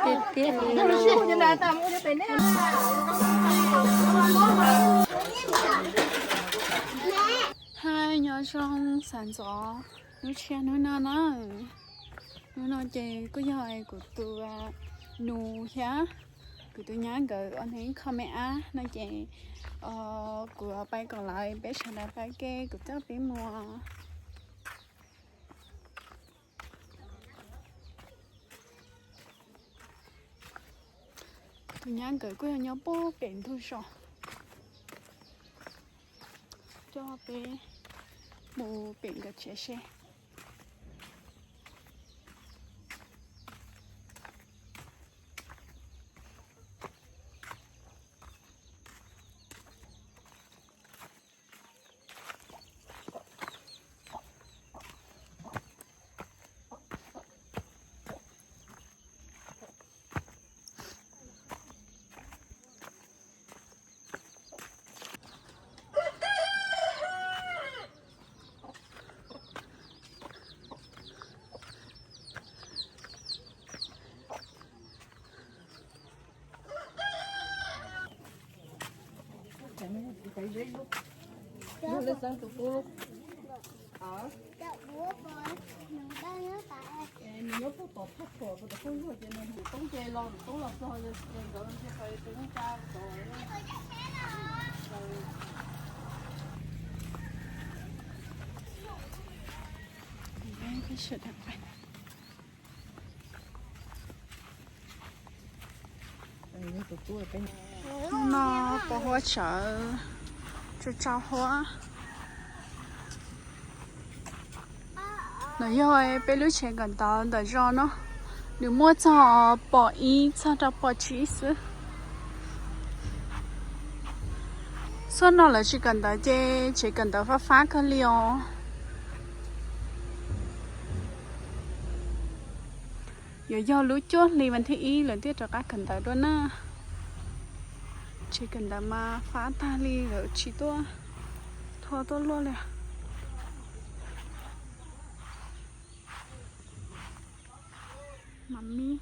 Tiag tiag li. Hais nyob zoo xav ntxov lub tshiab hnub no na. Hnub no ces kuj yog kuv tus nus thiab kuv tus nyab nkawd ua neeb kho me ab no ces kuv pais kom lawv peb sawv daws pab kev kuv coj peb mus. Tus nyab nkawd kuj yog nyob puag pem ntug zos, coj peb mus pem nkawd tsev seb. Hnub no pos huab tsawv, tsau tsau huab. Lawv yog peb lub tsev kawm ntawv ntawm zos no, nws muaj txog pos ib txog rau pos tsib xwb. Xuaj no lawv tsis kawm ntawv ces tsev kawm ntawv fab fab kawg li os. Yuav yog lub cuaj hli vas thib ib lawv thiaj rov qab kawm ntawv dua na. Tsev kawm ntawv mas fab tag li lawv tsis tuaj thov tuaj luaj li. Mam mib.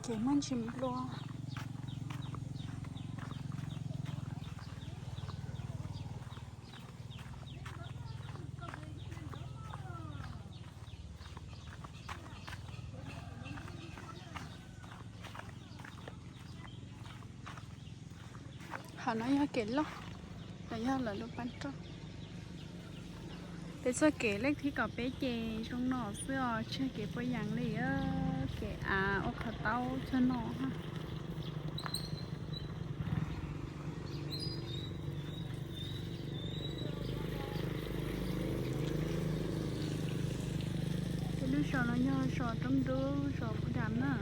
Ces muaj ntsis nplua. Hauv no yog kev loj, los yog lawv lub pas roj. Peb txoj kev leej thib kaum peb ces zoo no xwb os, tsis yog kev puas yees li, kev av ua qhov taub txog no. Peb lub zos no yog zos Roob Dub, zos Pub Dam na.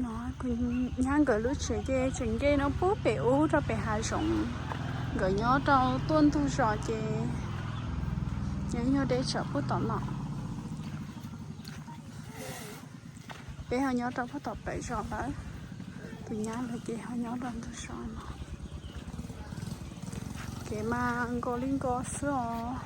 No kuv nyab nkawd lub tsev ces tseem nce no puag pem ub rau pem hav zoov. Nkawd nyob rau tuaj ntug zos ces nyob nyuag deb tsawv puag tom no. Peb ho nyob rau puag tom pem zos lawm. Tus nyab lawv ces ho nyob rau ntug zos no. Kev mas nkaus li nkaus xwb os.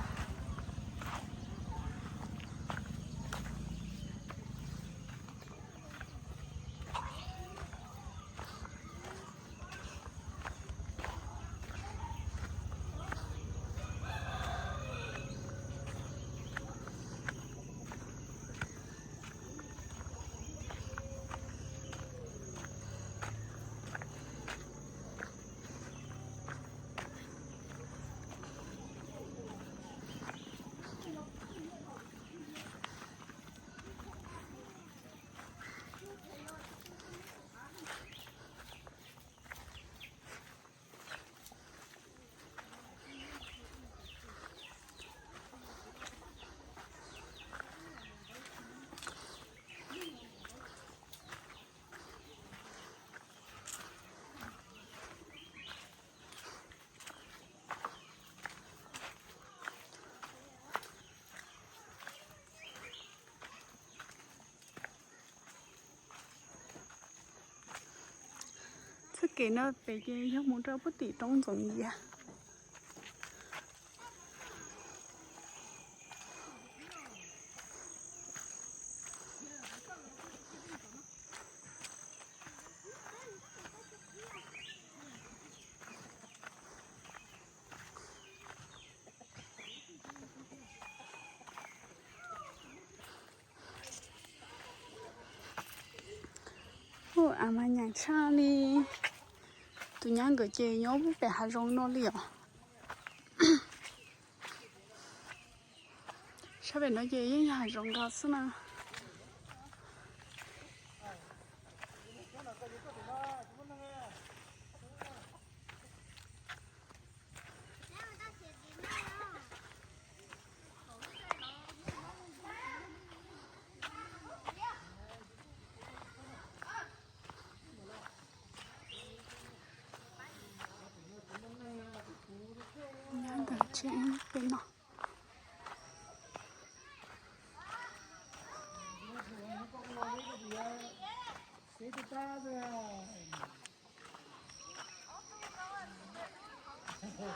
Txoj kev no pem ces yog mus rau puag tim roob Ntxoov Yias. Ua mas nyaim tshaj li. Tus nyab nkawd ces nyob pem hav zoov no li os. Sab pem no ces yeej yog hav zoov nkaus xwb na. Nyob ntawm tsev pem no.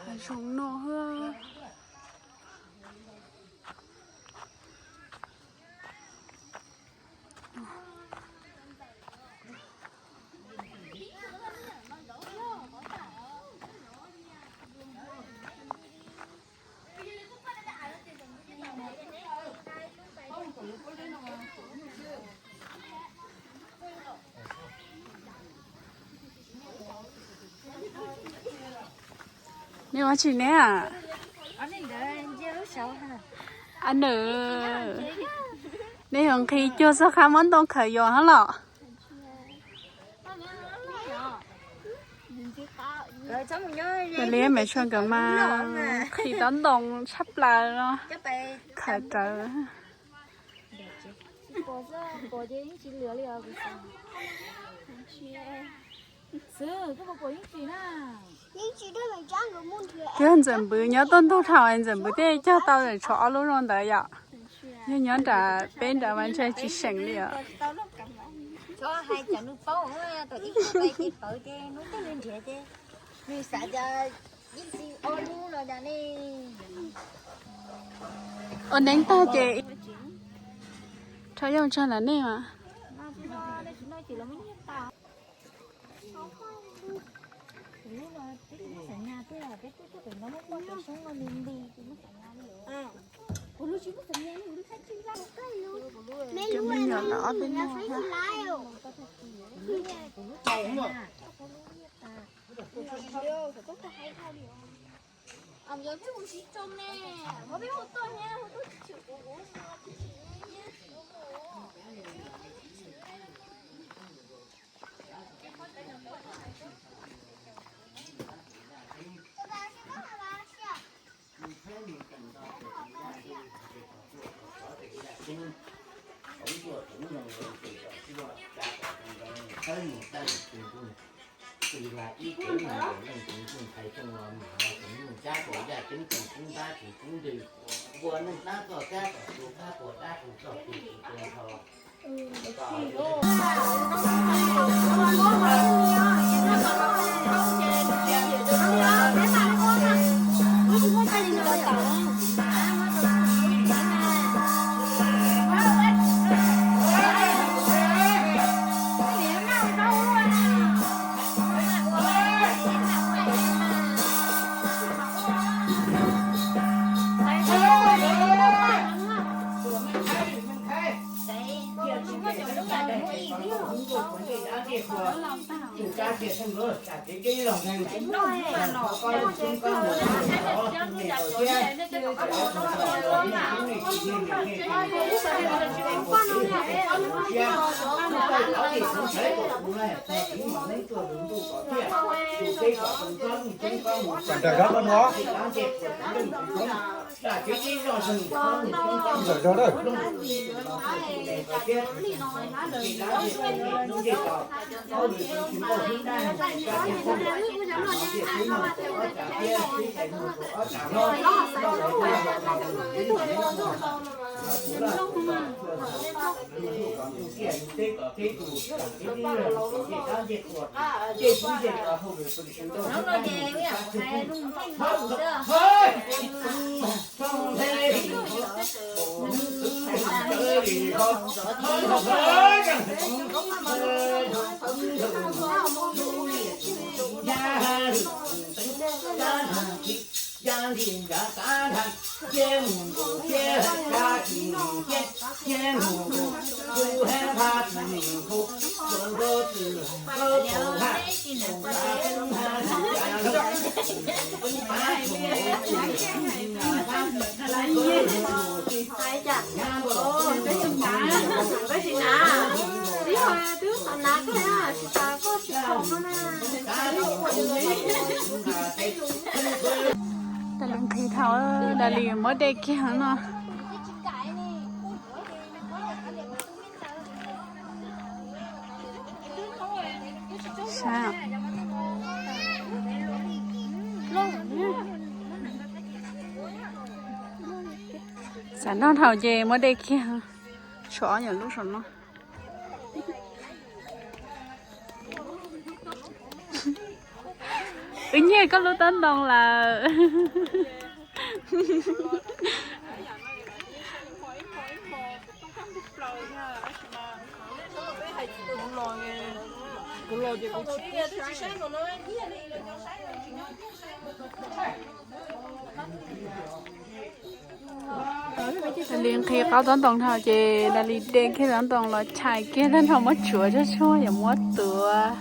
Hav zoov no. Nej ua tsi ne? A nws, nej yuav nqhis cuag txog qab muab ntoo khaws yuav hab los? Yog li Maiv Tshua nkawd mas nqhis tau ntoo tshaj plaws no, khaws rawv. Yog Ntxawm Npwv nyob tuaj ntug dhau, Ntxawm Npwv thiaj cog tau tshuav ob lub zoo ntawd yom. Yog nyob nram peb nrad mas ntshe tsis seem li os. Ua neeb tag ces rho yooj tsag lawm nej mas. Cov me nyuam lawv ob peb leeg thiab. Tsis lam ib tsev neeg uas leej txiv xyooj thais xyooj los mas tsis muaj kab puas yaj ceeb tsis coob ntab tsis coob ntws, npua neej tab txoj kab tom tsuas kab puas dab tsis txoj tsuas tsis txua nrho. Ntawm rau no. Ntawm rau na. Dalis nqhis thaum Dalis muab de kiag no. Xav noj thaum ces muab de kiag, tshuav ob nyuam lub saum no. Wb nyiag koj lub taub ntoo lawm. Dalis nqhis qab taub ntoo dhau ces Dalis de kiag taub ntoo los chais kiag tag nrho muab tsuav tshuaj tshuaj yuav muab tuav.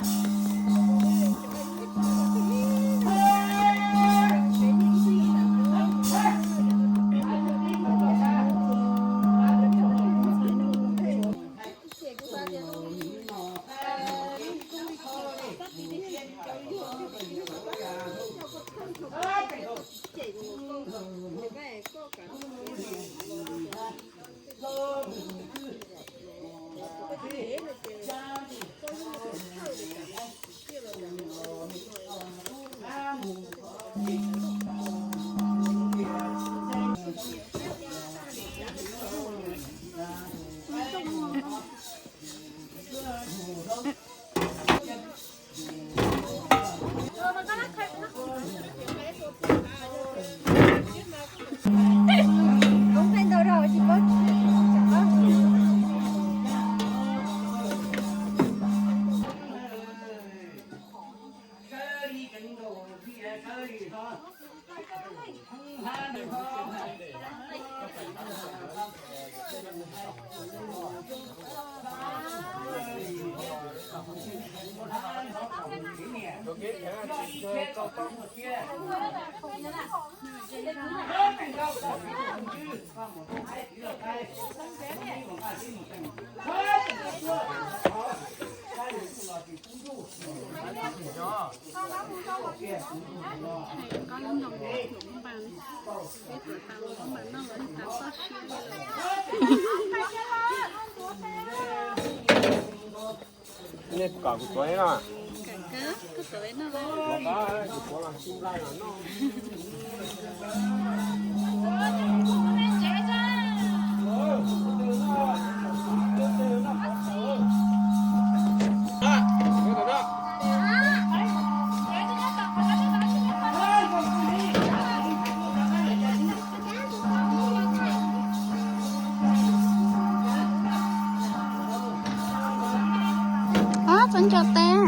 Nej kom kuv tuav no. Txhob ntso tes.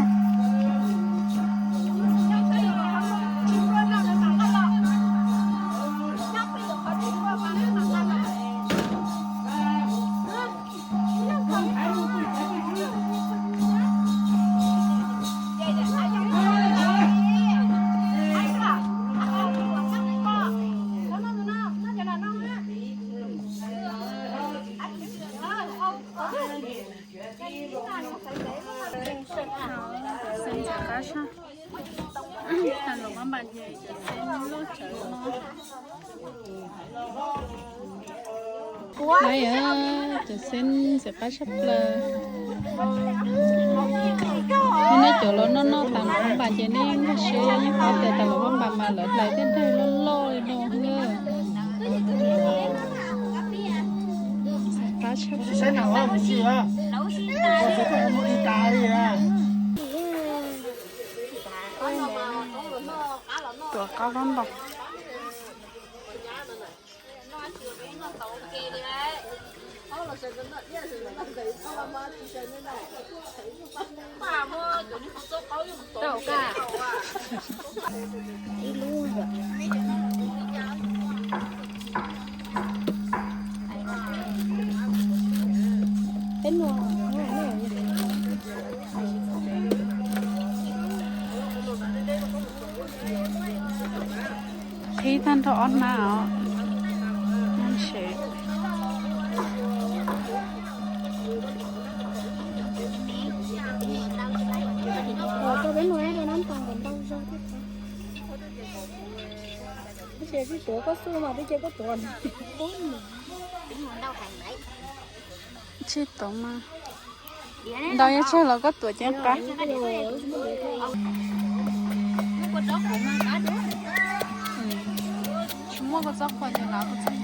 Xeeb ntxim qab tshaj. Tag los pab npas ces cov xeeb loj tsawv no. Lawv yog cov xeeb ntxim qab tshaj plaws. Yog nej cov los noj noj tas los pab npas ces nej nkag siab, yeej qab tias tas los pab npas mas lawv hlais tej daim loj loj li no na. Ntxim qab tshaj plaws. Tuav qab vab npas. Qhib tag nrho ob hnab os. Ua peb nua rau nab ntoo kom ntau zog thiab. Tab sis twb tuav koj xwb mas twb cia koj tuav. Tsib tuav mas ntau, yog tseg los koj tuav ceev qab. Tsis muaj kua txob qhuas ces los kua txob.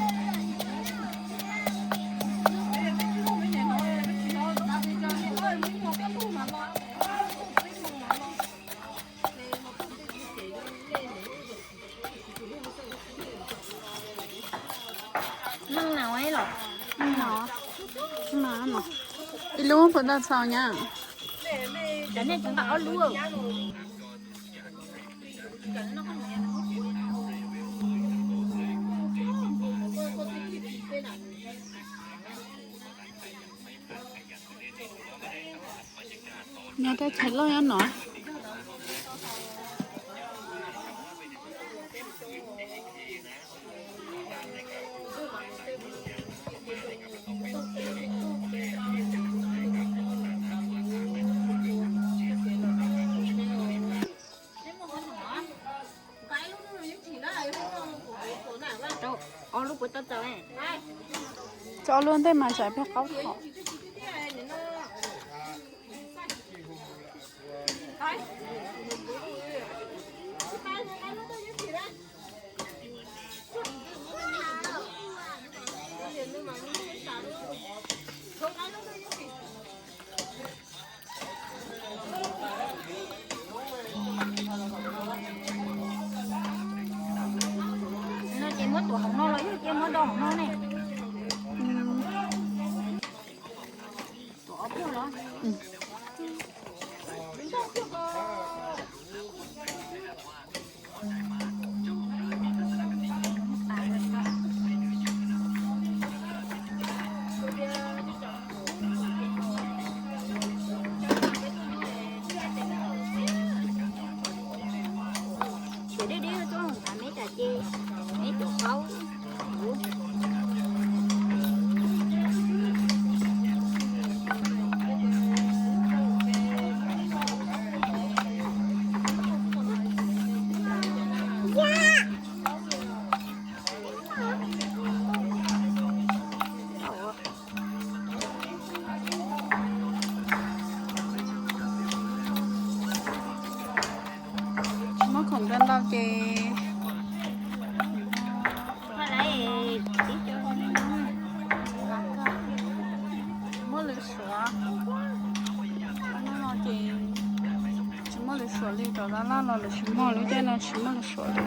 Ib lub puas tau txaus nyab? Nyob tej tshais loj nyob no. Ob lub puas tau txaus? Tso ob lub ntej mas tsam peb qaub thom. No ces muab tuav hauv no los yog cia muab do hauv no ne? Tuav ob pluag los? Ces deb deb tuaj hauv qab meb tas ces meb tuav qaub. Loj no lawv tsis muaj, lub caij no tsis muaj suav li.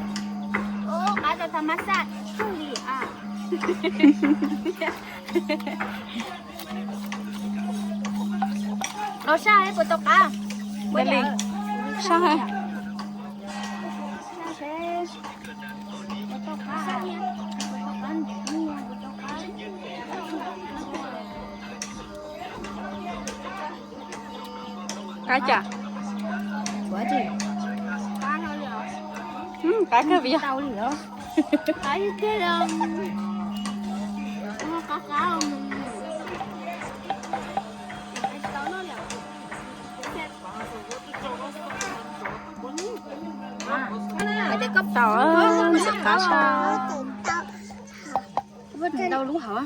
Los saj puas tau qab? Saj. Qab cas? Qab kawg vim yog tau, qab saj. Tau lub hov.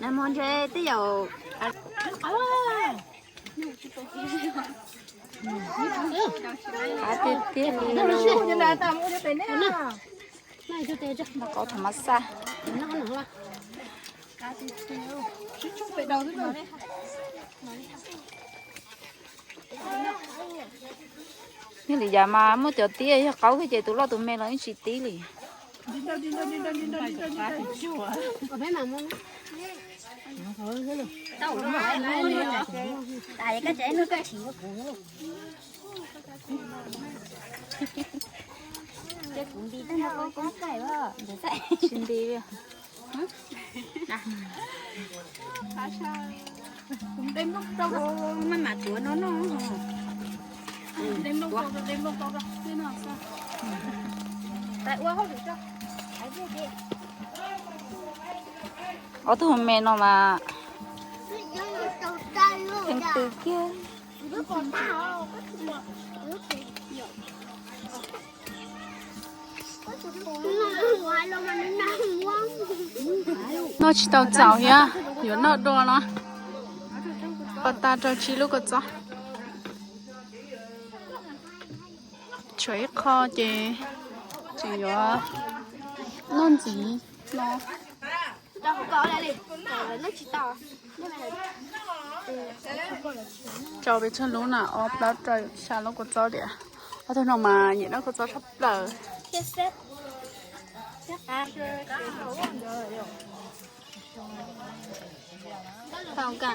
Nag hmo ntshe twb yaum qab tiag tiag li. Qab tham mas xaj. Yog li yam mas muaj cov tib yog qaub thiab ces tus loj tus me los yeej tsis tib li. Tsis nti li. Maj mam tuav no no. Ob tug me no mas theej tw kiag. Noj tsis tau txaus thiab, yuav noj dua no. Pov tas rau tsib lub kua txob. Tshuav ib qho ces tseem yuav noj ntxiv no. Rau peb tsawg lub na, ob plaub rau xya lub kua txob tias. Ob tug no mas nyiam noj kua txob tshaj plaws. Tau ka.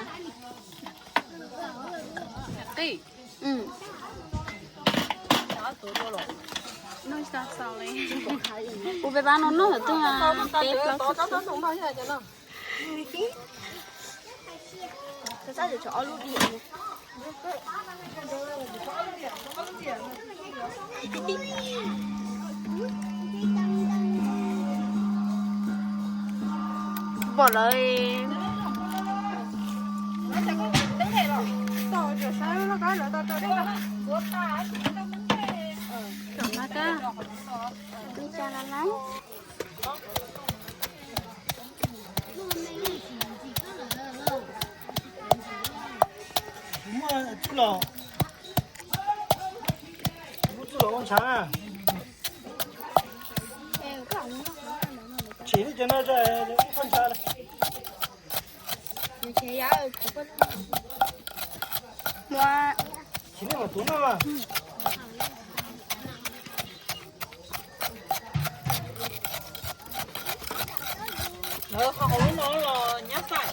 Kuv peb pab no noj lawm twg peb plaub. Pom lawm. Muaj txuj lom, muaj txuj lom ua ntshav. Tsim li cov no, ib qho ntshav. Tsim li mas tuav noj. Lawv qhov hauv lub no los nyab xais.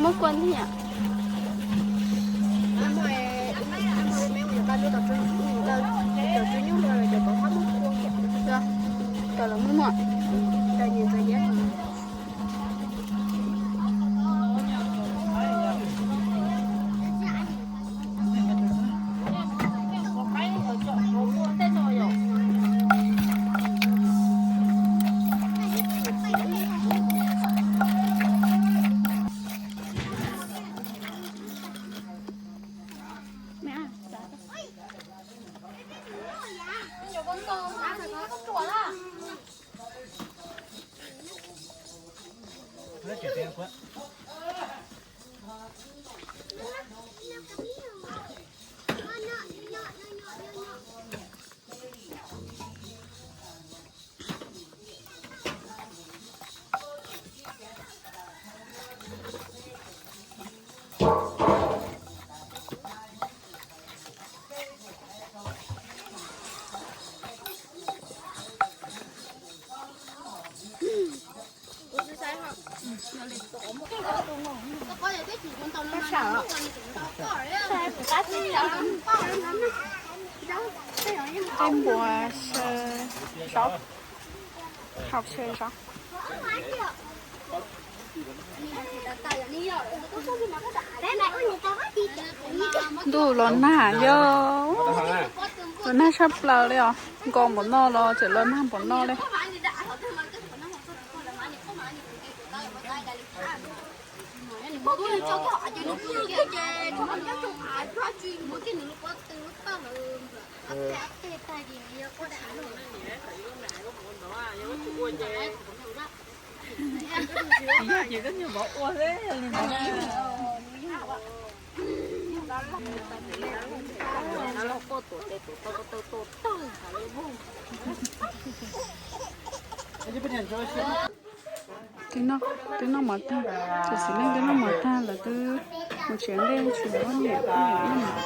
Muab kua ntij. Cov lawv muaj muaj. Tej npua saw zov, hauv saw zov. Ntuj los nag yog, los nag sab plaws li os, nkaus npaum no los tseem los nag npaum no li. Yog ces koj niag vauv ua xwb li ntawd. Twb noj mov tag, txiv neej twb noj mov tag lawv twb mus tsev, ntej tsis muaj niam, niam noj mov.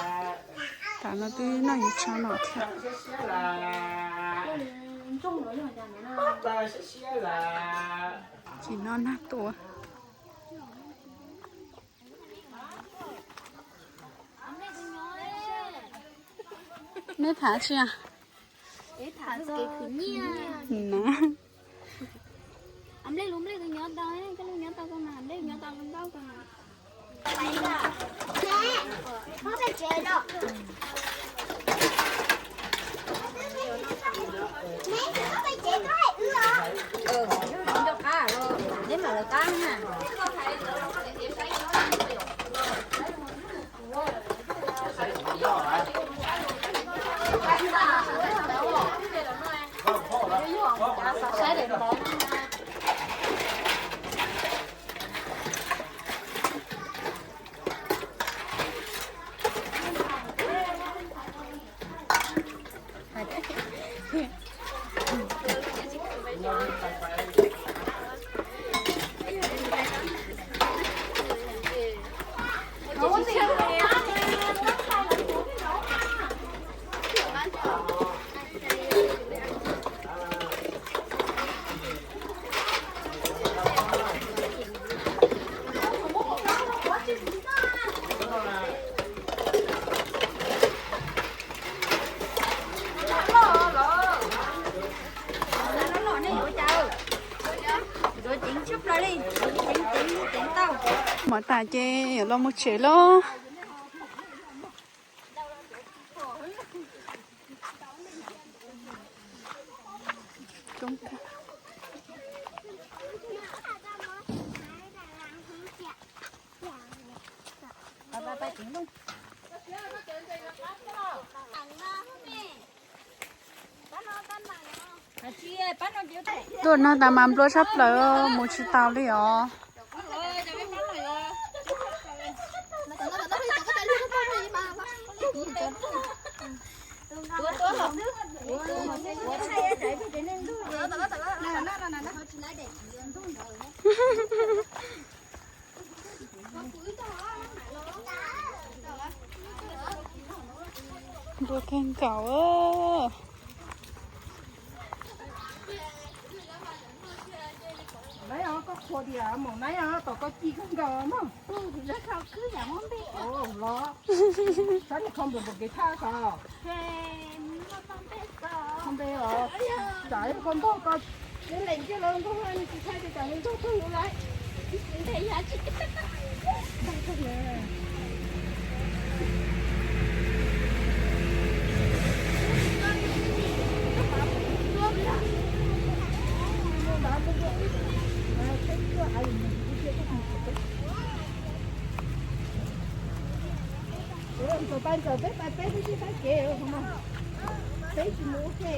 Tam no twb noj yuav tsho no thiab. Tsis noj nag tua. Neb tham tsi? Na, Mov tas ces yuav los mus tsev lauj. Tuaj no tas mas nplua tshaj plaws, mus tsis tau li os. Nplua kawg nkaus. Nab, koj qhuas tias maum nab, tom koj ci kawg nkaus mog. Los, saib niag kho npum npum kev thaj ko. Kho npe os, tsam koj ntog koj, neb lees kiag lawv ntog, nws tsis tshai ces tsam nws ntog kawg lawm. Ntxawm pais ntxawm, peb pais peb, peb tsis pais kev, peb tsis mus ua ke.